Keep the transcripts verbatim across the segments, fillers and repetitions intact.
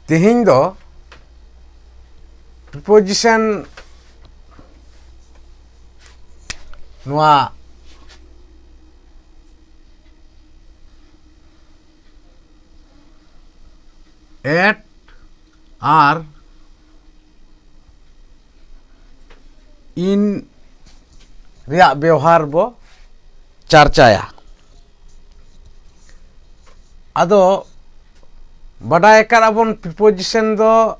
ᱛᱮᱦᱮᱧ ᱫᱚ preposition ᱱᱚᱣᱟ at ᱟᱨ in ᱨᱮᱭᱟᱜ ᱵᱮᱣᱦᱟᱨ ᱵᱚ ᱪᱟᱨᱪᱟᱭᱟ᱾ ᱟᱫᱚ ᱵᱟᱰᱟᱭ ᱟᱠᱟᱫ ᱟᱵᱚᱱ preposition ᱫᱚ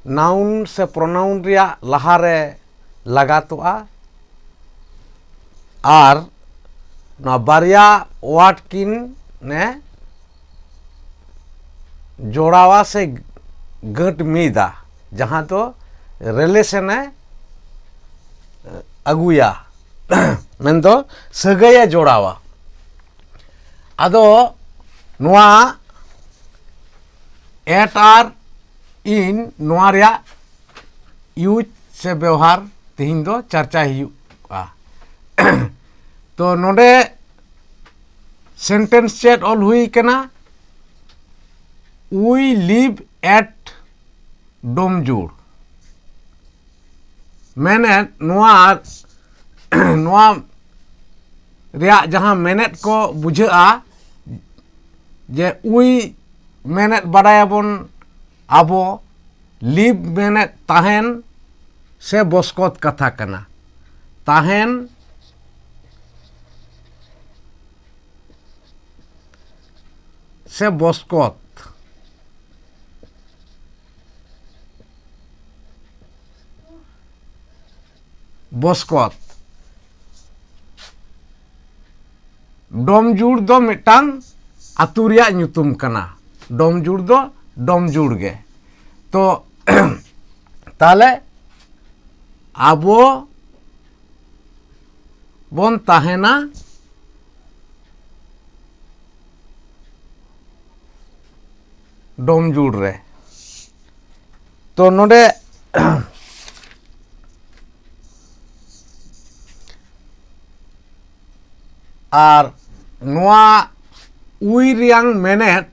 noun ᱥᱮ pronoun ᱨᱮᱭᱟᱜ ᱞᱟᱦᱟᱨᱮ ᱞᱟᱜᱟᱛᱚᱜᱼᱟ᱾ ᱟᱨ ᱱᱚᱣᱟ ᱵᱟᱨᱭᱟ word ᱠᱤᱱ ᱮ ᱡᱚᱲᱟᱣᱟ ᱥᱮ ᱜᱟᱹᱴ ᱢᱤᱫᱟ, ᱡᱟᱦᱟᱸ ᱫᱚ relation ᱮ ᱟᱹᱜᱩᱭᱟ, ᱢᱮᱱᱫᱚ ᱥᱟᱹᱜᱟᱹᱭᱮ ᱡᱚᱲᱟᱣᱟ᱾ ᱟᱫᱚ ᱱᱚᱣᱟ at ᱟᱨ in ᱱᱚᱣᱟ ᱨᱮᱭᱟᱜ use ᱥᱮ ᱵᱮᱣᱦᱟᱨ ᱛᱮᱦᱮᱧ ᱫᱚ ᱪᱟᱨᱪᱟᱭ ᱦᱩᱭᱩᱜᱼᱟ᱾ ᱛᱚ ᱱᱚᱰᱮ sentence ᱪᱮᱫ ᱚᱞ ᱦᱩᱭ ᱠᱟᱱᱟ? We live at ᱰᱚᱢᱡᱩᱲ᱾ ᱢᱮᱱᱮᱫ ᱱᱚᱣᱟ ᱱᱚᱣᱟ ᱨᱮᱭᱟᱜ ᱡᱟᱦᱟᱸ ᱢᱮᱱᱮᱫ ᱠᱚ ᱵᱩᱡᱷᱟᱹᱜᱼᱟ, ᱡᱮ we ᱢᱮᱱᱮᱫ ᱵᱟᱰᱟᱭᱟᱵᱚᱱ ᱟᱵᱚ, live ᱢᱮᱱᱮᱫ ᱛᱟᱦᱮᱱ ᱥᱮ ᱵᱚᱥᱠᱚᱛ ᱠᱟᱛᱷᱟ ᱠᱟᱱᱟ᱾ ᱛᱟᱦᱮᱱ ᱥᱮ ᱵᱚᱥᱠᱚᱛ᱾ ᱵᱚᱥᱠᱚᱛ᱾ ᱰᱚᱢᱡᱩᱲ ᱫᱚ ᱢᱤᱫᱴᱟᱝ ᱟᱹᱛᱩ ᱨᱮᱭᱟᱜ ᱧᱩᱛᱩᱢ ᱠᱟᱱᱟ᱾ ᱰᱚᱢᱡᱩᱲ ᱫᱚ ᱰᱚᱢᱡᱩᱲ ᱜᱮ᱾ ᱛᱚ ᱛᱟᱦᱞᱮ ᱟᱵᱚ ᱵᱚᱱ ᱛᱟᱦᱮᱱᱟ ᱰᱚᱢᱡᱩᱲ ᱨᱮ᱾ ᱛᱚ ᱱᱚᱰᱮ ᱟᱨ ᱱᱚᱣᱟ we ᱨᱮᱭᱟᱝ ᱢᱮᱱᱮᱫ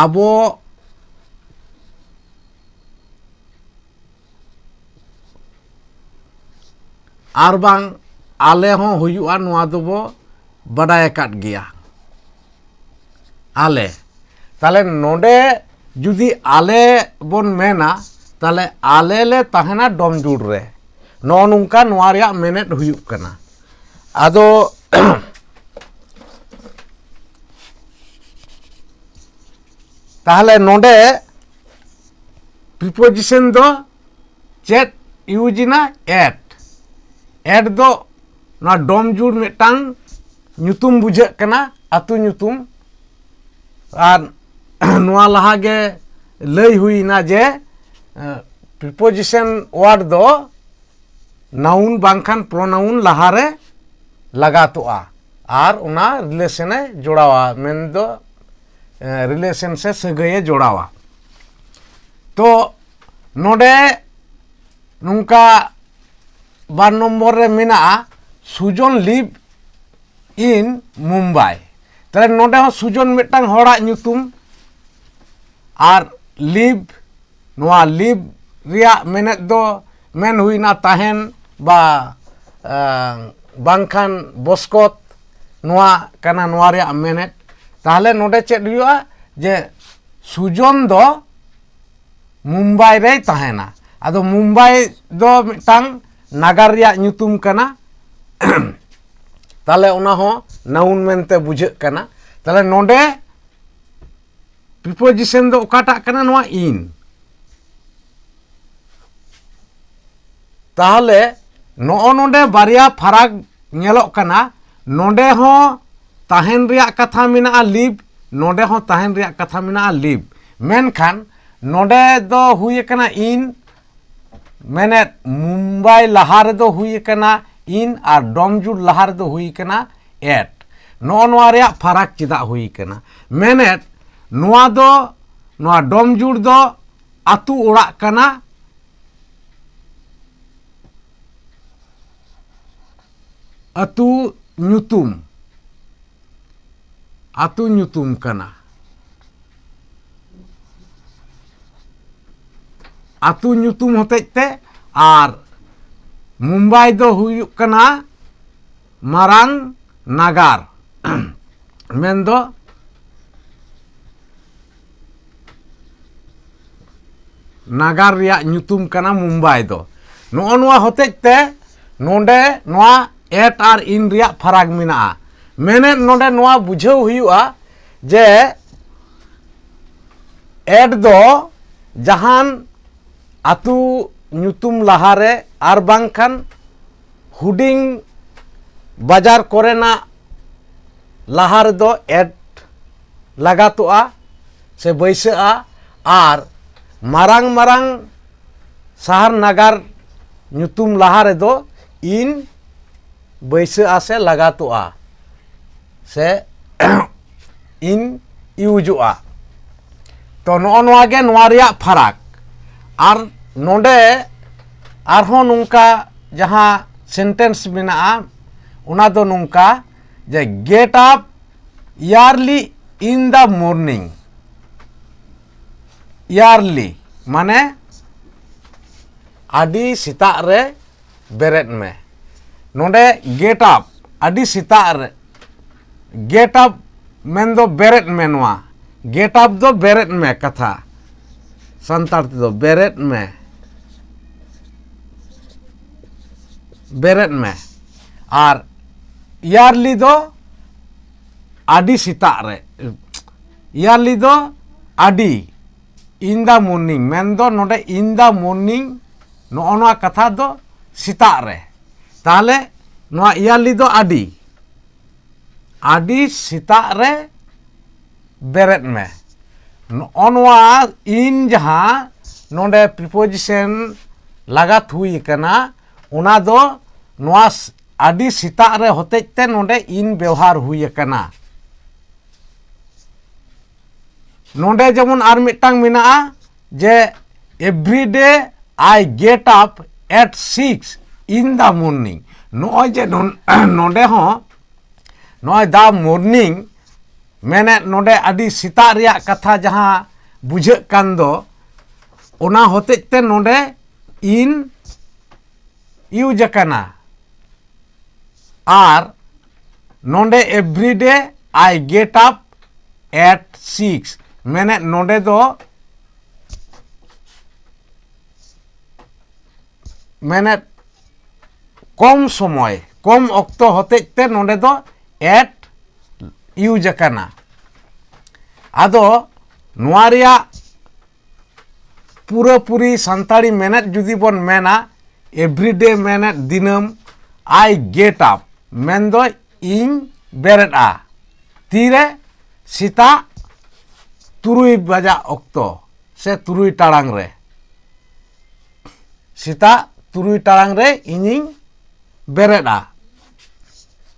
ᱟᱵᱚ ᱟᱨ ᱵᱟᱝ ᱟᱞᱮ ᱦᱚᱸ ᱦᱩᱭᱩᱜᱼᱟ, ᱱᱚᱣᱟ ᱫᱚᱵᱚ ᱵᱟᱰᱟᱭ ᱟᱠᱟᱫ ᱜᱮᱭᱟ᱾ ᱟᱞᱮ, ᱛᱟᱦᱞᱮ ᱱᱚᱰᱮ ᱡᱩᱫᱤ ᱟᱞᱮ ᱵᱚᱱ ᱢᱮᱱᱟ, ᱛᱟᱦᱞᱮ ᱟᱞᱮ ᱞᱮ ᱛᱟᱦᱮᱱᱟ ᱰᱚᱢᱡᱩᱲ ᱨᱮ᱾ ᱱᱚᱜᱼᱚ ᱱᱚᱝᱠᱟ ᱱᱚᱣᱟ ᱨᱮᱭᱟᱜ ᱢᱮᱱᱮᱫ ᱦᱩᱭᱩᱜ ᱠᱟᱱᱟ᱾ ᱟᱫᱚ ᱛᱟᱦᱞᱮ ᱱᱚᱰᱮ preposition ᱫᱚ ᱪᱮᱫ use ᱮᱱᱟ? At᱾ At ᱫᱚ ᱱᱚᱣᱟ ᱰᱚᱢᱡᱩᱲ ᱢᱤᱫᱴᱟᱝ ᱧᱩᱛᱩᱢ ᱵᱩᱡᱷᱟᱹᱜ ᱠᱟᱱᱟ, ᱟᱹᱛᱩ ᱧᱩᱛᱩᱢ᱾ ᱟᱨ ᱱᱚᱣᱟ ᱞᱟᱦᱟ ᱜᱮ ᱞᱟᱹᱭ ᱦᱩᱭᱱᱟ ᱡᱮ, ᱮ, preposition word ᱫᱚ noun ᱵᱟᱝᱠᱷᱟᱱ pronoun ᱞᱟᱦᱟᱨᱮ ᱞᱟᱜᱟᱛᱚᱜᱼᱟ ᱟᱨ ᱚᱱᱟ relation ᱮ ᱡᱚᱲᱟᱣᱟ, ᱢᱮᱱᱫᱚ, ᱮ, relation ᱥᱮ ᱥᱟᱹᱜᱟᱹᱭᱮ ᱡᱚᱲᱟᱣᱟ᱾ ᱛᱚ ᱱᱚᱰᱮ ᱱᱚᱝᱠᱟ ᱵᱟᱨ ᱱᱚᱢᱵᱚᱨ ᱨᱮ ᱢᱮᱱᱟᱜᱼᱟ, ᱥᱩᱡᱚᱱ live in Mumbai᱾ ᱛᱟᱦᱞᱮ ᱱᱚᱰᱮ ᱦᱚᱸ ᱥᱩᱡᱚᱱ ᱢᱤᱫᱴᱟᱝ ᱦᱚᱲᱟᱜ ᱧᱩᱛᱩᱢ, ᱟᱨ live, ᱱᱚᱣᱟ live ᱨᱮᱭᱟᱜ ᱢᱮᱱᱮᱫ ᱫᱚ ᱢᱮᱱ ᱦᱩᱭᱱᱟ ᱛᱟᱦᱮᱱ ᱵᱟ, ᱮᱸ, ᱵᱟᱝᱠᱷᱟᱱ ᱵᱚᱥᱠᱚᱛ, ᱱᱚᱣᱟ ᱠᱟᱱᱟ ᱱᱚᱣᱟ ᱨᱮᱭᱟᱜ ᱢᱮᱱᱮᱫ᱾ ᱛᱟᱦᱞᱮ ᱱᱚᱰᱮ ᱪᱮᱫ ᱦᱩᱭᱩᱜᱼᱟ? ᱡᱮ ᱥᱩᱡᱚᱱ ᱫᱚ ᱢᱩᱢᱵᱟᱭ ᱨᱮᱭ ᱛᱟᱦᱮᱱᱟ᱾ ᱟᱫᱚ ᱢᱩᱢᱵᱟᱭ ᱫᱚ ᱢᱤᱫᱴᱟᱝ ᱱᱟᱜᱟᱨ ᱨᱮᱭᱟᱜ ᱧᱩᱛᱩᱢ ᱠᱟᱱᱟ᱾ ᱛᱟᱦᱞᱮ ᱚᱱᱟ ᱦᱚᱸ noun ᱢᱮᱱᱛᱮ ᱵᱩᱡᱷᱟᱹᱜ ᱠᱟᱱᱟ᱾ ᱛᱟᱦᱞᱮ ᱱᱚᱰᱮ preposition ᱫᱚ ᱚᱠᱟᱴᱟᱜ ᱠᱟᱱᱟ? ᱱᱚᱣᱟ in᱾ ᱛᱟᱦᱞᱮ ᱱᱚᱜᱼᱚ ᱱᱚᱰᱮ ᱵᱟᱨᱭᱟ ᱯᱷᱟᱨᱟᱠ ᱧᱮᱞᱚᱜ ᱠᱟᱱᱟ᱾ ᱱᱚᱰᱮ ᱦᱚᱸ ᱛᱟᱦᱮᱱ ᱨᱮᱭᱟᱜ ᱠᱟᱛᱷᱟ ᱢᱮᱱᱟᱜᱼᱟ live, ᱱᱚᱰᱮ ᱦᱚᱸ ᱛᱟᱦᱮᱱ ᱨᱮᱭᱟᱜ ᱠᱟᱛᱷᱟ ᱢᱮᱱᱟᱜᱼᱟ live᱾ ᱢᱮᱱᱠᱷᱟᱱ ᱱᱚᱰᱮ ᱫᱚ ᱦᱩᱭ ᱟᱠᱟᱱᱟ in, ᱢᱮᱱᱮᱫ ᱢᱩᱢᱵᱟᱭ ᱞᱟᱦᱟ ᱨᱮᱫᱚ ᱦᱩᱭ ᱟᱠᱟᱱᱟ in ᱟᱨ ᱰᱚᱢᱡᱩᱲ ᱞᱟᱦᱟ ᱨᱮᱫᱚ ᱦᱩᱭ ᱟᱠᱟᱱᱟ at᱾ ᱱᱚᱜᱼᱚ ᱱᱚᱣᱟ ᱨᱮᱭᱟᱜ ᱯᱷᱟᱨᱟᱠ ᱪᱮᱫᱟᱜ ᱦᱩᱭ ᱟᱠᱟᱱᱟ? ᱢᱮᱱᱮᱫ ᱱᱚᱣᱟ ᱫᱚ, ᱱᱚᱣᱟ ᱰᱚᱢᱡᱩᱲ ᱫᱚ ᱟᱹᱛᱩ ᱚᱲᱟᱜ ᱠᱟᱱᱟ, ᱟᱹᱛᱩ ᱧᱩᱛᱩᱢ, ᱟᱹᱛᱩ ᱧᱩᱛᱩᱢ ᱠᱟᱱᱟ᱾ ᱟᱹᱛᱩ ᱧᱩᱛᱩᱢ ᱦᱚᱛᱮᱡ ᱛᱮ, ᱟᱨ ᱢᱩᱢᱵᱟᱭ ᱫᱚ ᱦᱩᱭᱩᱜ ᱠᱟᱱᱟ ᱢᱟᱨᱟᱝ ᱱᱟᱜᱟᱨ, ᱢᱮᱱᱫᱚ ᱱᱟᱜᱟᱨ ᱨᱮᱭᱟᱜ ᱧᱩᱛᱩᱢ ᱠᱟᱱᱟ ᱢᱩᱢᱵᱟᱭ ᱫᱚ᱾ ᱱᱚᱜᱼᱚ ᱱᱚᱣᱟ ᱦᱚᱛᱮᱡ ᱛᱮ ᱱᱚᱰᱮ ᱱᱚᱣᱟ at ᱟᱨ in ᱨᱮᱭᱟᱜ ᱯᱷᱟᱨᱟᱠ ᱢᱮᱱᱟᱜᱼᱟ᱾ ᱢᱮᱱᱮᱫ ᱱᱚᱰᱮ ᱱᱚᱣᱟ ᱵᱩᱡᱷᱟᱹᱣ ᱦᱩᱭᱩᱜᱼᱟ ᱡᱮ at ᱫᱚ ᱡᱟᱦᱟᱱ ᱟᱹᱛᱩ ᱧᱩᱛᱩᱢ ᱞᱟᱦᱟᱨᱮ ᱟᱨ ᱵᱟᱝᱠᱷᱟᱱ ᱦᱩᱰᱤᱧ ᱵᱟᱡᱟᱨ ᱠᱚᱨᱮᱱᱟᱜ ᱞᱟᱦᱟ ᱨᱮᱫᱚ at ᱞᱟᱜᱟᱛᱚᱜᱼᱟ ᱥᱮ ᱵᱟᱹᱭᱥᱟᱹᱜᱼᱟ, ᱟᱨ ᱢᱟᱨᱟᱝ ᱢᱟᱨᱟᱝ ᱥᱟᱦᱟᱨ ᱱᱟᱜᱟᱨ ᱧᱩᱛᱩᱢ ᱞᱟᱦᱟ ᱨᱮᱫᱚ in ᱵᱟᱹᱭᱥᱟᱹᱜᱼᱟ ᱥᱮ ᱞᱟᱜᱟᱛᱚᱜᱼᱟ ᱥᱮ in ᱤᱭᱩᱡᱚᱜᱼᱟ᱾ ᱛᱚ, ᱱᱚᱜᱼᱚ ᱱᱚᱣᱟ ᱜᱮ ᱱᱚᱣᱟ ᱨᱮᱭᱟᱜ ᱯᱷᱟᱨᱟᱠ᱾ ᱟᱨ ᱱᱚᱰᱮ ᱟᱨᱦᱚᱸ ᱱᱚᱝᱠᱟ ᱡᱟᱦᱟᱸ ᱥᱮᱱᱴᱮᱱᱥ ᱢᱮᱱᱟᱜᱼᱟ, ᱚᱱᱟ ᱫᱚ ᱱᱚᱝᱠᱟ ᱡᱮ, get up early in the morning᱾ Early ᱢᱟᱱᱮ ᱟᱹᱰᱤ ᱥᱮᱛᱟᱜ ᱨᱮ ᱵᱮᱨᱮᱫ ᱢᱮ᱾ ᱱᱚᱰᱮ get up, ᱟᱹᱰᱤ ᱥᱮᱛᱟᱜ ᱨᱮ, get up ᱢᱮᱱᱫᱚ ᱵᱮᱨᱮᱫ ᱢᱮ᱾ ᱱᱚᱣᱟ get up ᱫᱚ ᱵᱮᱨᱮᱫ ᱢᱮ ᱠᱟᱛᱷᱟ, ᱥᱟᱱᱛᱟᱲ ᱛᱮᱫᱚ ᱵᱮᱨᱮᱫ ᱢᱮ, ᱵᱮᱨᱮᱫ ᱢᱮ᱾ ᱟᱨ early ᱫᱚ ᱟᱹᱰᱤ ᱥᱮᱛᱟᱜ ᱨᱮ, early ᱫᱚ ᱟᱹᱰᱤ, in the morning ᱢᱮᱱᱫᱚ ᱱᱚᱰᱮ in the morning, ᱱᱚᱜᱼᱚ ᱱᱚᱣᱟ ᱠᱟᱛᱷᱟ ᱫᱚ ᱥᱮᱛᱟᱜ ᱨᱮ᱾ ᱛᱟᱦᱚᱞᱮ ᱱᱚᱣᱟ early ᱫᱚ ᱟᱹᱰᱤ, ᱟᱹᱰᱤ ᱥᱮᱛᱟᱜ ᱨᱮ ᱵᱮᱨᱮᱫ ᱢᱮ᱾ ᱱᱚᱜᱼᱚ ᱱᱚᱣᱟ in ᱡᱟᱦᱟᱸ ᱱᱚᱰᱮ preposition ᱞᱟᱜᱟᱛ ᱦᱩᱭ ᱟᱠᱟᱱᱟ, ᱚᱱᱟ ᱫᱚ ᱱᱚᱣᱟ ᱥ- ᱟᱹᱰᱤ ᱥᱮᱛᱟᱜ ᱨᱮ ᱦᱚᱛᱮᱡ ᱛᱮ ᱱᱚᱰᱮ in ᱵᱮᱣᱦᱟᱨ ᱦᱩᱭ ᱟᱠᱟᱱᱟ᱾ ᱱᱚᱰᱮ ᱡᱮᱢᱚᱱ ᱟᱨ ᱢᱤᱫᱴᱟᱝ ᱢᱮᱱᱟᱜᱼᱟ ᱡᱮ, every day I get up at six in the morning᱾ ᱱᱚᱜᱼᱚᱭ ᱡᱮ ᱱᱚᱱ- ᱱᱚᱰᱮ ᱦᱚᱸ ᱱᱚᱜᱼᱚᱭ the morning ᱢᱮᱱᱮᱫ ᱱᱚᱰᱮ ᱟᱹᱰᱤ ᱥᱮᱛᱟᱜ ᱨᱮᱭᱟᱜ ᱠᱟᱛᱷᱟ ᱡᱟᱦᱟᱸ ᱵᱩᱡᱷᱟᱹᱜ ᱠᱟᱱ ᱫᱚ, ᱚᱱᱟ ᱦᱚᱛᱮᱡ ᱛᱮ ᱱᱚᱰᱮ in use ᱟᱠᱟᱱᱟ᱾ ᱟᱨ ᱱᱚᱰᱮ every day I get up at six, ᱢᱮᱱᱮᱫ ᱱᱚᱰᱮ ᱫᱚ, ᱢᱮᱱᱮᱫ ᱠᱚᱢ ᱥᱚᱢᱚᱭ, ᱠᱚᱢ ᱚᱠᱛᱚ ᱦᱚᱛᱮᱡ ᱛᱮ ᱱᱚᱰᱮ ᱫᱚ at use ᱟᱠᱟᱱᱟ᱾ ᱟᱫᱚ ᱱᱚᱣᱟ ᱨᱮᱭᱟᱜ ᱯᱩᱨᱟᱹᱯᱩᱨᱤ ᱥᱟᱱᱛᱟᱲᱤ ᱢᱮᱱᱮᱫ ᱡᱩᱫᱤ ᱵᱚᱱ ᱢᱮᱱᱟ, everyday ᱢᱮᱱᱮᱫ ᱫᱤᱱᱟᱹᱢ, I get up ᱢᱮᱱᱫᱚ ᱤᱧ ᱵᱮᱨᱮᱫᱼᱟ᱾ ᱛᱤᱨᱮ? ᱥᱮᱛᱟᱜ ᱛᱩᱨᱩᱭ ᱵᱟᱡᱟᱜ ᱚᱠᱛᱚ ᱥᱮ ᱛᱩᱨᱩᱭ ᱴᱟᱲᱟᱝ ᱨᱮ, ᱥᱮᱛᱟᱜ ᱛᱩᱨᱩᱭ ᱴᱟᱲᱟᱝ ᱨᱮ ᱤᱧᱤᱧ ᱵᱮᱨᱮᱫᱼᱟ᱾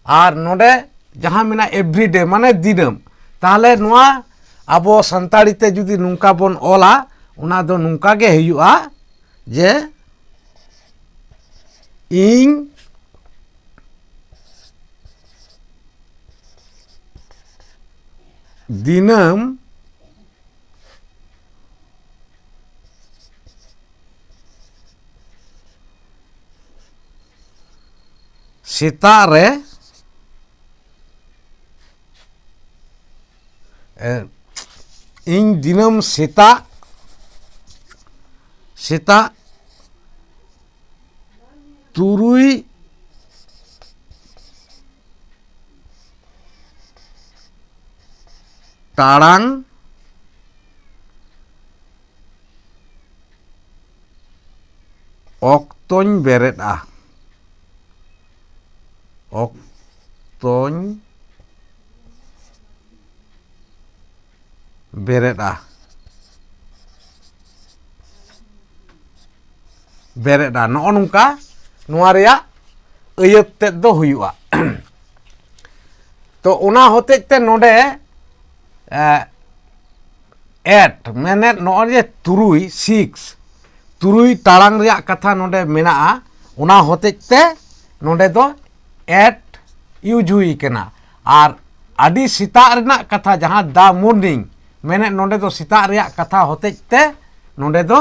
ᱟᱨ ᱱᱚᱰᱮ ᱡᱟᱦᱟᱸ ᱢᱮᱱᱟᱜᱼᱟ everyday ᱢᱟᱱᱮ ᱫᱤᱱᱟᱹᱢ, ᱛᱟᱦᱚᱞᱮ ᱱᱚᱣᱟ ᱟᱵᱚ ᱥᱟᱱᱛᱟᱲᱤ ᱛᱮ ᱡᱩᱫᱤ ᱱᱚᱝᱠᱟ ᱵᱚᱱ ᱚᱞᱟ, ᱚᱱᱟ ᱫᱚ ᱱᱚᱝᱠᱟ ᱜᱮ ᱦᱩᱭᱩᱜᱼᱟ ᱡᱮ ᱤᱧ ᱫᱤᱱᱟᱹᱢ ᱥᱮᱛᱟᱜ ᱨᱮ, ᱮ, ᱤᱧ ᱫᱤᱱᱟᱹᱢ ᱥᱮᱛᱟᱜ, ᱥᱮᱛᱟᱜ ᱛᱩᱨᱩᱭ ᱴᱟᱲᱟᱝ ᱚᱠᱛᱚᱧ ᱵᱮᱨᱮᱫᱼᱟ᱾ ᱚᱠᱛᱚᱧ ᱵᱮᱨᱮᱫᱼᱟ᱾ ᱵᱮᱨᱮᱫᱼᱟ᱾ ᱱᱚᱜᱼᱚ ᱱᱚᱝᱠᱟ ᱱᱚᱣᱟ ᱨᱮᱭᱟᱜ ᱟᱹᱭᱟᱹᱛ ᱛᱮᱫ ᱫᱚ ᱦᱩᱭᱩᱜᱼᱟ᱾ ᱛᱚ, ᱚᱱᱟ ᱦᱚᱛᱮᱡ ᱛᱮ ᱱᱚᱰᱮ, ᱮ, at ᱢᱮᱱᱮᱫ ᱱᱚᱜᱼᱚᱭ ᱡᱮ ᱛᱩᱨᱩᱭ, six, ᱛᱩᱨᱩᱭ ᱴᱟᱲᱟᱝ ᱨᱮᱭᱟᱜ ᱠᱟᱛᱷᱟ ᱱᱚᱰᱮ ᱢᱮᱱᱟᱜᱼᱟ, ᱚᱱᱟ ᱦᱚᱛᱮᱡ ᱛᱮ ᱱᱚᱰᱮ ᱫᱚ at use ᱦᱩᱭ ᱠᱟᱱᱟ᱾ ᱟᱨ ᱟᱹᱰᱤ ᱥᱮᱛᱟᱜ ᱨᱮᱱᱟᱜ ᱠᱟᱛᱷᱟ, ᱡᱟᱦᱟᱸ the morning ᱢᱮᱱᱮᱫ, ᱱᱚᱰᱮ ᱫᱚ ᱥᱮᱛᱟᱜ ᱨᱮᱭᱟᱜ ᱠᱟᱛᱷᱟ ᱦᱚᱛᱮᱡ ᱛᱮ ᱱᱚᱰᱮ ᱫᱚ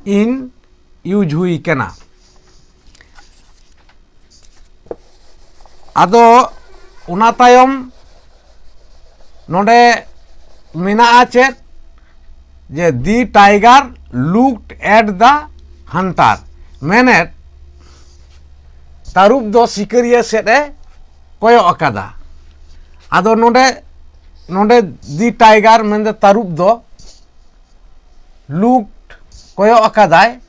in use ᱦᱩᱭ ᱠᱟᱱᱟ᱾ ᱟᱫᱚ ᱚᱱᱟ ᱛᱟᱭᱚᱢ ᱱᱚᱰᱮ ᱢᱮᱱᱟᱜᱼᱟ ᱪᱮᱫ? ᱡᱮ the tiger looked at the hunter, ᱢᱮᱱᱮᱫ ᱛᱟᱹᱨᱩᱵ ᱫᱚ ᱥᱤᱠᱟᱹᱨᱤᱭᱟᱹ ᱥᱮᱫ ᱮ ᱠᱚᱭᱚᱜ ᱟᱠᱟᱫᱟ᱾ ᱟᱫᱚ ᱱᱚᱰᱮ ᱱᱚᱰᱮ the tiger ᱢᱮᱱᱫᱚ ᱛᱟᱹᱨᱩᱵ ᱫᱚ looked ᱠᱚᱭᱚᱜ ᱟᱠᱟᱫᱟᱭ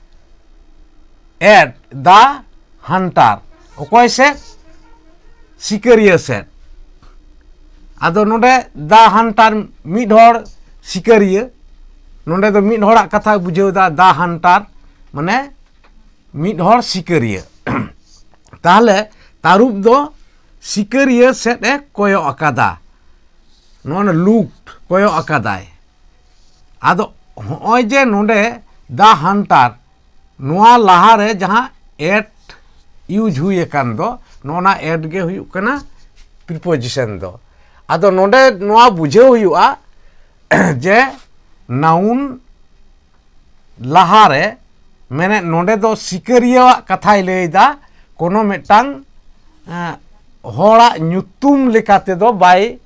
at the hunter, ᱚᱠᱚᱭ ᱥᱮᱫ? ᱥᱤᱠᱟᱹᱨᱤᱭᱟᱹ ᱥᱮᱫ᱾ ᱟᱫᱚ ᱱᱚᱰᱮ the hunter ᱢᱤᱫ ᱦᱚᱲ ᱥᱤᱠᱟᱹᱨᱤᱭᱟᱹ, ᱱᱚᱰᱮ ᱫᱚ ᱢᱤᱫ ᱦᱚᱲᱟᱜ ᱠᱟᱛᱷᱟ ᱵᱩᱡᱷᱟᱹᱣ ᱫᱟ, the hunter ᱢᱟᱱᱮ ᱢᱤᱫ ᱦᱚᱲ ᱥᱤᱠᱟᱹᱨᱤᱭᱟᱹ᱾ ᱛᱟᱦᱞᱮ ᱛᱟᱹᱨᱩᱵ ᱫᱚ ᱥᱤᱠᱟᱹᱨᱤᱭᱟᱹ ᱥᱮᱫ ᱮ ᱠᱚᱭᱚᱜ ᱟᱠᱟᱫᱟ, ᱱᱚᱜᱼᱚ ᱱᱟ looked ᱠᱚᱭᱚᱜ ᱟᱠᱟᱫᱟᱭ᱾ ᱟᱫᱚ ᱦᱚᱸᱜᱼᱚᱭ ᱡᱮ ᱱᱚᱰᱮ the hunter, ᱱᱚᱣᱟ ᱞᱟᱦᱟᱨᱮ ᱡᱟᱦᱟᱸ at use ᱦᱩᱭ ᱟᱠᱟᱱ ᱫᱚ, ᱱᱚᱜᱼᱚ ᱱᱟ at ᱜᱮ ᱦᱩᱭᱩᱜ ᱠᱟᱱᱟ preposition ᱫᱚ᱾ ᱟᱫᱚ ᱱᱚᱰᱮ ᱱᱚᱣᱟ ᱵᱩᱡᱷᱟᱹᱣ ᱦᱩᱭᱩᱜᱼᱟ ᱡᱮ noun ᱞᱟᱦᱟᱨᱮ, ᱢᱮᱱᱮᱫ ᱱᱚᱰᱮ ᱫᱚ ᱥᱤᱠᱟᱹᱨᱤᱭᱟᱹᱣᱟᱜ ᱠᱟᱛᱷᱟᱭ ᱞᱟᱹᱭᱫᱟ, ᱠᱳᱱᱳ ᱢᱤᱫᱴᱟᱝ, ᱮᱸ, ᱦᱚᱲᱟᱜ ᱧᱩᱛᱩᱢ ᱞᱮᱠᱟ ᱛᱮᱫᱚ ᱵᱟᱭ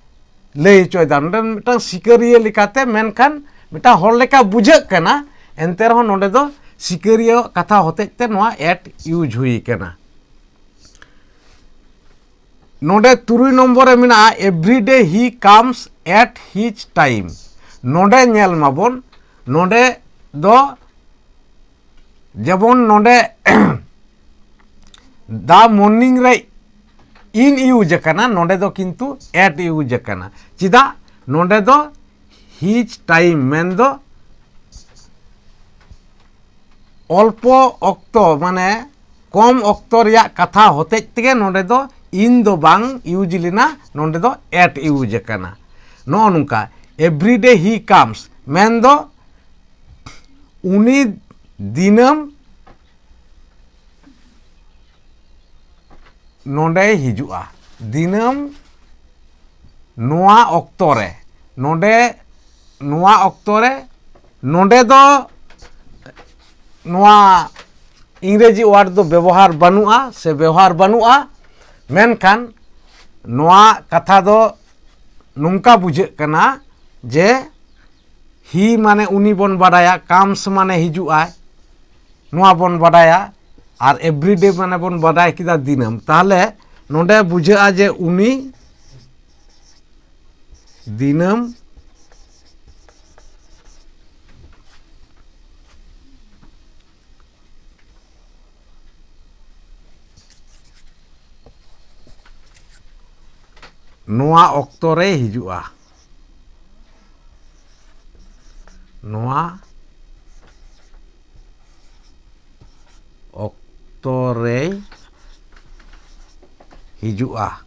ᱞᱟᱹᱭ ᱦᱚᱪᱚᱭᱮᱫᱟ᱾ ᱱᱚᱰᱮ ᱢᱤᱫᱴᱟᱝ ᱥᱤᱠᱟᱹᱨᱤᱭᱟᱹ ᱞᱮᱠᱟᱛᱮ, ᱢᱮᱱᱠᱷᱟᱱ ᱢᱤᱫᱴᱟᱝ ᱦᱚᱲ ᱞᱮᱠᱟ ᱵᱩᱡᱷᱟᱹᱜ ᱠᱟᱱᱟ, ᱮᱱᱛᱮ ᱨᱮᱦᱚᱸ ᱱᱚᱰᱮ ᱫᱚ ᱥᱤᱠᱟᱹᱨᱤᱭᱟᱹᱣᱟᱜ ᱠᱟᱛᱷᱟ ᱦᱚᱛᱮᱡ ᱛᱮ ᱱᱚᱣᱟ at use ᱦᱩᱭ ᱠᱟᱱᱟ᱾ ᱱᱚᱰᱮ ᱛᱩᱨᱩᱭ ᱱᱚᱢᱵᱚᱨ ᱨᱮ ᱢᱮᱱᱟᱜᱼᱟ, every day he comes at his time᱾ ᱱᱚᱰᱮ ᱧᱮᱞ ᱢᱟᱵᱚᱱ, ᱱᱚᱰᱮ ᱫᱚ ᱡᱮᱢᱚᱱ ᱱᱚᱰᱮ the morning ᱨᱮ in use ᱟᱠᱟᱱᱟ, ᱱᱚᱰᱮ ᱫᱚ ᱠᱤᱱᱛᱩ at use ᱟᱠᱟᱱᱟ᱾ ᱪᱮᱫᱟᱜ? ᱱᱚᱰᱮ ᱫᱚ his time ᱢᱮᱱᱫᱚ ᱚᱞᱯᱚ ᱚᱠᱛᱚ, ᱢᱟᱱᱮ ᱠᱚᱢ ᱚᱠᱛᱚ ᱨᱮᱭᱟᱜ ᱠᱟᱛᱷᱟ ᱦᱚᱛᱮᱡ ᱛᱮᱜᱮ ᱱᱚᱰᱮ ᱫᱚ in ᱫᱚ ᱵᱟᱝ use ᱞᱮᱱᱟ, ᱱᱚᱰᱮ ᱫᱚ at use ᱟᱠᱟᱱᱟ᱾ ᱱᱚᱜᱼᱚ ᱱᱚᱝᱠᱟ, every day he comes ᱢᱮᱱᱫᱚ ᱩᱱᱤ ᱫᱤᱱᱟᱹᱢ ᱱᱚᱰᱮᱭ ᱦᱤᱡᱩᱜᱼᱟ, ᱫᱤᱱᱟᱹᱢ ᱱᱚᱣᱟ ᱚᱠᱛᱚ ᱨᱮ, ᱱᱚᱰᱮ ᱱᱚᱣᱟ ᱚᱠᱛᱚ ᱨᱮ ᱱᱚᱰᱮ ᱫᱚ ᱱᱚᱣᱟ ᱤᱝᱨᱮᱡᱤ ᱣᱟᱨᱰ ᱫᱚ ᱵᱮᱵᱚᱦᱟᱨ ᱵᱟᱹᱱᱩᱜᱼᱟ ᱥᱮ ᱵᱮᱣᱦᱟᱨ ᱵᱟᱹᱱᱩᱜᱼᱟ, ᱢᱮᱱᱠᱷᱟᱱ ᱱᱚᱣᱟ ᱠᱟᱛᱷᱟ ᱫᱚ ᱱᱚᱝᱠᱟ ᱵᱩᱡᱷᱟᱹᱜ ᱠᱟᱱᱟ ᱡᱮ he ᱢᱟᱱᱮ ᱩᱱᱤ ᱵᱚᱱ ᱵᱟᱰᱟᱭᱟ, comes ᱢᱟᱱᱮ ᱦᱤᱡᱩᱜ ᱟᱭ, ᱱᱚᱣᱟ ᱵᱚᱱ ᱵᱟᱰᱟᱭᱟ, ᱟᱨ everyday ᱢᱟᱱᱮ ᱵᱚᱱ ᱵᱟᱰᱟᱭ ᱠᱮᱫᱟ ᱫᱤᱱᱟᱹᱢ᱾ ᱛᱟᱦᱚᱞᱮ ᱱᱚᱰᱮ ᱵᱩᱡᱷᱟᱹᱜᱼᱟ ᱡᱮ ᱩᱱᱤ ᱫᱤᱱᱟᱹᱢ ᱱᱚᱣᱟ ᱚᱠᱛᱚ ᱨᱮᱭ ᱦᱤᱡᱩᱜᱼᱟ᱾ ᱱᱚᱣᱟ ᱚᱠᱛᱚ ᱨᱮᱭ ᱦᱤᱡᱩᱜᱼᱟ᱾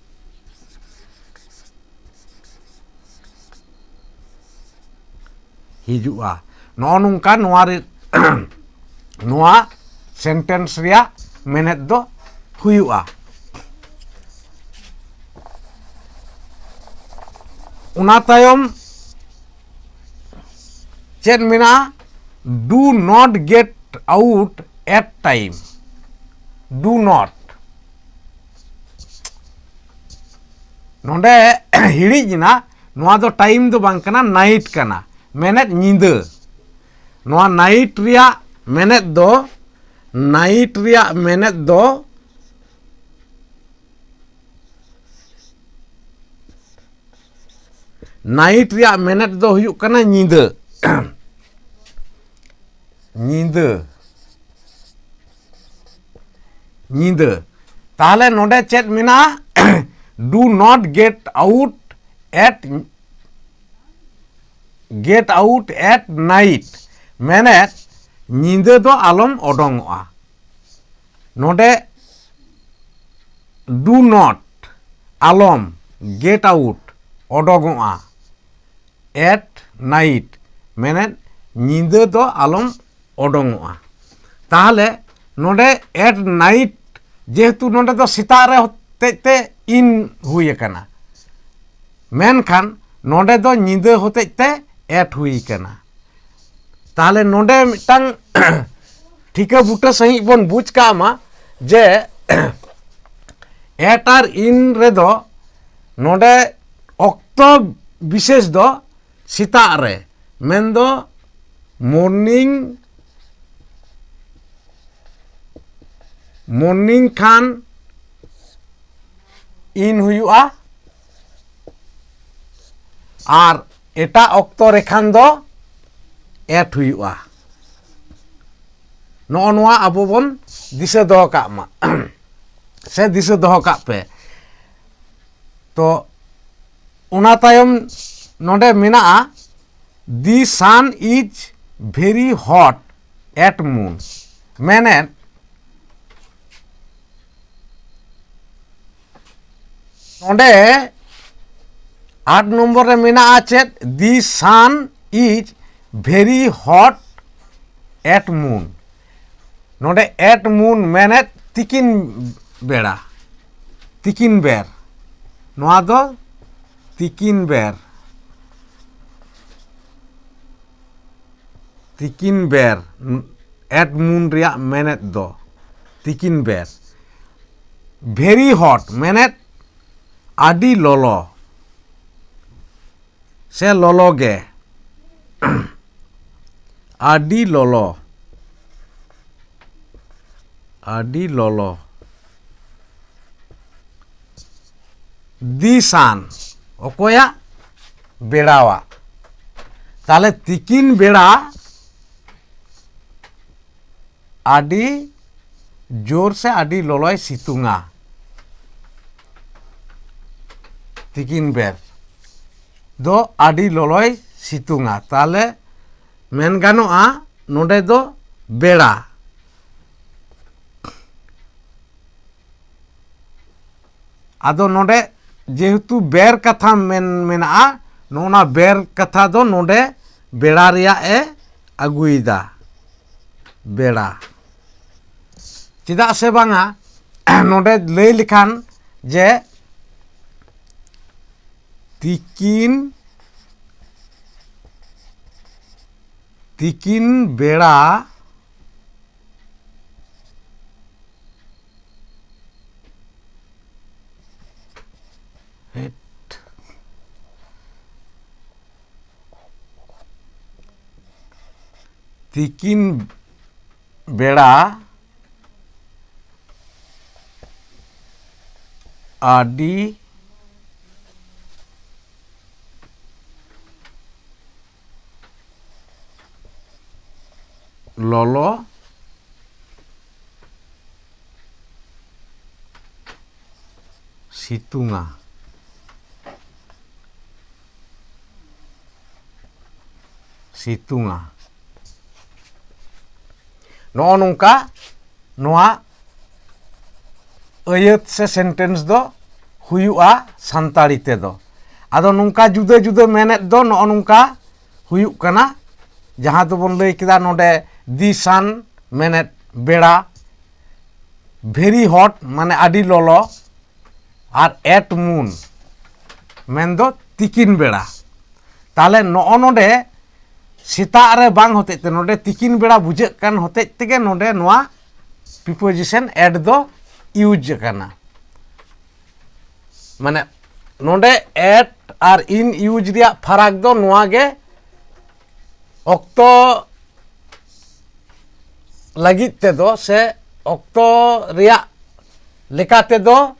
ᱦᱤᱡᱩᱜᱼᱟ᱾ ᱱᱚᱜᱼᱚ ᱱᱚᱝᱠᱟ ᱱᱚᱣᱟ ᱨᱮ, ᱱᱚᱣᱟ ᱥᱮᱱᱴᱮᱱᱥ ᱨᱮᱭᱟᱜ ᱢᱮᱱᱮᱛ ᱫᱚ ᱦᱩᱭᱩᱜᱼᱟ᱾ ᱚᱱᱟ ᱛᱟᱭᱚᱢ ᱪᱮᱫ ᱢᱮᱱᱟᱜᱼᱟ? Do not get out at time. Do not. ᱱᱚᱰᱮ ᱦᱤᱲᱤᱡ ᱮᱱᱟ, ᱱᱚᱣᱟ ᱫᱚ ᱴᱟᱭᱤᱢ ᱫᱚ ᱵᱟᱝ ᱠᱟᱱᱟ, ᱱᱟᱭᱤᱴ ᱠᱟᱱᱟ, ᱢᱮᱱᱮᱫ ᱧᱤᱫᱟᱹ᱾ ᱱᱚᱣᱟ ᱱᱟᱭᱤᱴ ᱨᱮᱭᱟᱜ ᱢᱮᱱᱮᱫ ᱫᱚ, ᱱᱟᱭᱤᱴ ᱨᱮᱭᱟᱜ ᱢᱮᱱᱮᱫ ᱫᱚ ᱱᱟᱭᱤᱴ ᱨᱮᱭᱟᱜ ᱢᱮᱱᱮᱫ ᱫᱚ ᱦᱩᱭᱩᱜ ᱠᱟᱱᱟ ᱧᱤᱫᱟᱹ᱾ ᱧᱤᱫᱟᱹ, ᱧᱤᱫᱟᱹ᱾ ᱛᱟᱦᱚᱞᱮ ᱱᱚᱰᱮ ᱪᱮᱫ ᱢᱮᱱᱟᱜᱼᱟ? Do not get out at, get out at night, ᱢᱮᱱᱮᱫ ᱧᱤᱫᱟᱹ ᱫᱚ ᱟᱞᱚᱢ ᱚᱰᱚᱝᱚᱜᱼᱟ᱾ ᱱᱚᱰᱮ do not, ᱟᱞᱚᱢ, get out, ᱚᱰᱚᱝᱚᱜᱼᱟ, at night, ᱢᱮᱱᱮᱫ ᱧᱤᱫᱟᱹ ᱫᱚ ᱟᱞᱚᱢ ᱚᱰᱚᱝᱚᱜᱼᱟ᱾ ᱛᱟᱦᱚᱞᱮ ᱱᱚᱰᱮ at night, ᱡᱮᱦᱮᱛᱩ ᱱᱚᱰᱮ ᱫᱚ ᱥᱮᱛᱟᱜ ᱨᱮ ᱦᱚᱛᱮᱡ ᱛᱮ in ᱦᱩᱭ ᱟᱠᱟᱱᱟ, ᱢᱮᱱᱠᱷᱟᱱ ᱱᱚᱰᱮ ᱫᱚ ᱧᱤᱫᱟᱹ ᱦᱚᱛᱮᱡ ᱛᱮ at ᱦᱩᱭ ᱟᱠᱟᱱᱟ᱾ ᱛᱟᱦᱚᱞᱮ ᱱᱚᱰᱮ ᱢᱤᱫᱴᱟᱝ ᱴᱷᱤᱠᱟᱹ ᱵᱩᱴᱟᱹ ᱥᱟᱺᱦᱤᱡ ᱵᱚᱱ ᱵᱩᱡᱽ ᱠᱟᱜ ᱢᱟ ᱡᱮ at ᱟᱨ in ᱨᱮᱫᱚ ᱱᱚᱰᱮ ᱚᱠᱛᱚ ᱵᱤᱥᱮᱥ ᱫᱚ ᱥᱮᱛᱟᱜ ᱨᱮ, ᱢᱮᱱᱫᱚ morning, morning ᱠᱷᱟᱱ in ᱦᱩᱭᱩᱜᱼᱟ, ᱟᱨ ᱮᱴᱟᱜ ᱚᱠᱛᱚ ᱨᱮᱠᱷᱟᱱ ᱫᱚ at ᱦᱩᱭᱩᱜᱼᱟ᱾ ᱱᱚᱜᱼᱚ ᱱᱚᱣᱟ ᱟᱵᱚ ᱵᱚᱱ ᱫᱤᱥᱟᱹ ᱫᱚᱦᱚ ᱠᱟᱜ ᱢᱟ, ᱥᱮ ᱫᱤᱥᱟᱹ ᱫᱚᱦᱚ ᱠᱟᱜ ᱯᱮ᱾ ᱛᱚ ᱚᱱᱟ ᱛᱟᱭᱚᱢ ᱱᱚᱰᱮ ᱢᱮᱱᱟᱜᱼᱟ, "The sun is very hot at noon", ᱢᱮᱱᱮᱫ ᱱᱚᱰᱮ ᱟᱴ ᱱᱚᱢᱵᱚᱨ ᱨᱮ ᱢᱮᱱᱟᱜᱼᱟ ᱪᱮᱫ? "The sun is very hot at noon". ᱱᱚᱰᱮ at noon ᱢᱮᱱᱮᱫ ᱛᱤᱠᱤᱱ ᱵᱮᱲᱟ, ᱛᱤᱠᱤᱱ ᱵᱮᱨ᱾ ᱱᱚᱣᱟ ᱫᱚ ᱛᱤᱠᱤᱱ ᱵᱮᱨ, ᱛᱤᱠᱤᱱ ᱵᱮᱨ, at noon ᱨᱮᱭᱟᱜ ᱢᱮᱱᱮᱫ ᱫᱚ ᱛᱤᱠᱤᱱ ᱵᱮᱨ᱾ Very hot ᱢᱮᱱᱮᱫ ᱟᱹᱰᱤ ᱞᱚᱞᱚ ᱥᱮ ᱞᱚᱞᱚ ᱜᱮ, ᱟᱹᱰᱤ ᱞᱚᱞᱚ, ᱟᱹᱰᱤ ᱞᱚᱞᱚ᱾ The sun, ᱚᱠᱚᱭᱟᱜ? ᱵᱮᱲᱟᱣᱟᱜ᱾ ᱛᱟᱦᱞᱮ ᱛᱤᱠᱤᱱ ᱵᱮᱲᱟ ᱟᱹᱰᱤ ᱡᱳᱨ ᱥᱮ ᱟᱹᱰᱤ ᱞᱚᱞᱚᱭ ᱥᱤᱛᱩᱝᱟ᱾ ᱛᱤᱠᱤᱱ ᱵᱮᱨ ᱫᱚ ᱟᱹᱰᱤ ᱞᱚᱞᱚᱭ ᱥᱤᱛᱩᱝᱟ᱾ ᱛᱟᱦᱞᱮ ᱢᱮᱱ ᱜᱟᱱᱚᱜᱼᱟ, ᱱᱚᱰᱮ ᱫᱚ ᱵᱮᱲᱟ᱾ ᱟᱫᱚ ᱱᱚᱰᱮ ᱡᱮᱦᱮᱛᱩ ᱵᱮᱨ ᱠᱟᱛᱷᱟ ᱢᱮᱱ ᱢᱮᱱᱟᱜᱼᱟ, ᱱᱚᱜᱼᱚ ᱱᱟ ᱵᱮᱨ ᱠᱟᱛᱷᱟ ᱫᱚ ᱱᱚᱰᱮ ᱵᱮᱲᱟ ᱨᱮᱭᱟᱜ ᱮ ᱟᱹᱜᱩᱭᱮᱫᱟ, ᱵᱮᱲᱟ᱾ ᱪᱮᱫᱟᱜ ᱥᱮ ᱵᱟᱝᱟ, ᱱᱚᱰᱮ ᱞᱟᱹᱭ ᱞᱮᱠᱷᱟᱱ ᱡᱮ ᱛᱤᱠᱤᱱ ᱛᱤᱠᱤᱱ ᱵᱮᱲᱟ ᱛᱤᱠᱤᱱ ᱵᱮᱲᱟ ᱟᱹᱰᱤ ᱞᱚᱞᱚ ᱥᱤᱛᱩᱝᱟ, ᱥᱤᱛᱩᱝᱟ᱾ ᱱᱚᱜᱼᱚ ᱱᱚᱝᱠᱟ ᱱᱚᱣᱟ ᱟᱹᱭᱟᱹᱛ ᱥᱮ sentence ᱫᱚ ᱦᱩᱭᱩᱜᱼᱟ ᱥᱟᱱᱛᱟᱲᱤ ᱛᱮᱫᱚ᱾ ᱟᱫᱚ ᱱᱚᱝᱠᱟ ᱡᱩᱫᱟᱹ ᱡᱩᱫᱟᱹ ᱢᱮᱱᱮᱫ ᱫᱚ ᱱᱚᱜᱼᱚ ᱱᱚᱝᱠᱟ ᱦᱩᱭᱩᱜ ᱠᱟᱱᱟ, ᱡᱟᱦᱟᱸ ᱫᱚᱵᱚᱱ ᱞᱟᱹᱭ ᱠᱮᱫᱟ ᱱᱚᱰᱮ the sun ᱢᱮᱱᱮᱫ ᱵᱮᱲᱟ, very hot ᱢᱟᱱᱮ ᱟᱹᱰᱤ ᱞᱚᱞᱚ, ᱟᱨ at moon ᱢᱮᱱᱫᱚ ᱛᱤᱠᱤᱱ ᱵᱮᱲᱟ᱾ ᱛᱟᱦᱚᱞᱮ ᱱᱚᱜᱼᱚ ᱱᱚᱰᱮ ᱥᱮᱛᱟᱜ ᱨᱮ ᱵᱟᱝ ᱦᱚᱛᱮᱡ ᱛᱮ ᱱᱚᱰᱮ ᱛᱤᱠᱤᱱ ᱵᱮᱲᱟ ᱵᱩᱡᱷᱟᱹᱜ ᱠᱟᱱ ᱦᱚᱛᱮᱡ ᱛᱮᱜᱮ ᱱᱚᱰᱮ ᱱᱚᱣᱟ preposition at ᱫᱚ use ᱟᱠᱟᱱᱟ᱾ ᱢᱟᱱᱮ ᱱᱚᱰᱮ at ᱟᱨ in use ᱨᱮᱭᱟᱜ ᱯᱷᱟᱨᱟᱠ ᱫᱚ ᱱᱚᱣᱟ ᱜᱮ, ᱚᱠᱛᱚ ᱞᱟᱹᱜᱤᱫ ᱛᱮᱫᱚ ᱥᱮ ᱚᱠᱛᱚ ᱨᱮᱭᱟᱜ ᱞᱮᱠᱟ ᱛᱮᱫᱚ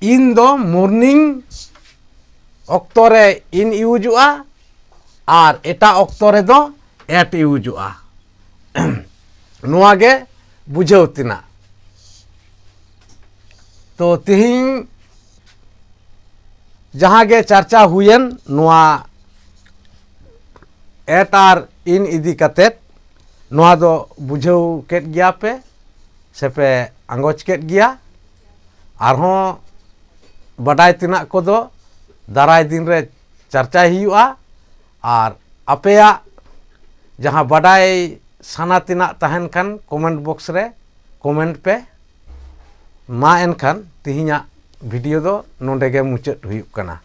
in ᱫᱚ morning ᱚᱠᱛᱚ ᱨᱮ in use ᱚᱜᱼᱟ ᱟᱨ ᱮᱴᱟᱜ ᱚᱠᱛᱚ ᱨᱮᱫᱚ at use ᱚᱜᱼᱟ᱾ ᱱᱚᱣᱟ ᱜᱮ ᱵᱩᱡᱷᱟᱹᱣ ᱛᱮᱱᱟᱜ᱾ ᱛᱚ ᱛᱤᱦᱤᱧ ᱡᱟᱦᱟᱸ ᱜᱮ ᱪᱟᱨᱪᱟ ᱦᱩᱭᱮᱱ ᱱᱚᱣᱟ at ᱟᱨ in ᱤᱫᱤ ᱠᱟᱛᱮᱫ, ᱱᱚᱣᱟ ᱫᱚ ᱵᱩᱡᱷᱟᱹᱣ ᱠᱮᱫ ᱜᱮᱭᱟ ᱯᱮ ᱥᱮ ᱯᱮ ᱟᱸᱜᱚᱪ ᱠᱮᱫ ᱜᱮᱭᱟ᱾ ᱟᱨᱦᱚᱸ ᱵᱟᱰᱟᱭ ᱛᱮᱱᱟᱜ ᱠᱚᱫᱚ ᱫᱟᱨᱟᱭ ᱫᱤᱱ ᱨᱮ ᱪᱟᱨᱪᱟᱭ ᱦᱩᱭᱩᱜᱼᱟ᱾ ᱟᱨ ᱟᱯᱮᱭᱟᱜ ᱡᱟᱦᱟᱸ ᱵᱟᱰᱟᱭ ᱥᱟᱱᱟ ᱛᱮᱱᱟᱜ ᱛᱟᱦᱮᱱ ᱠᱷᱟᱱ comment box ᱨᱮ comment ᱯᱮ᱾ ᱢᱟ ᱮᱱᱠᱷᱟᱱ ᱛᱤᱦᱤᱧᱟᱜ video ᱫᱚ ᱱᱚᱰᱮ ᱜᱮ ᱢᱩᱪᱟᱹᱫ ᱦᱩᱭᱩᱜ ᱠᱟᱱᱟ᱾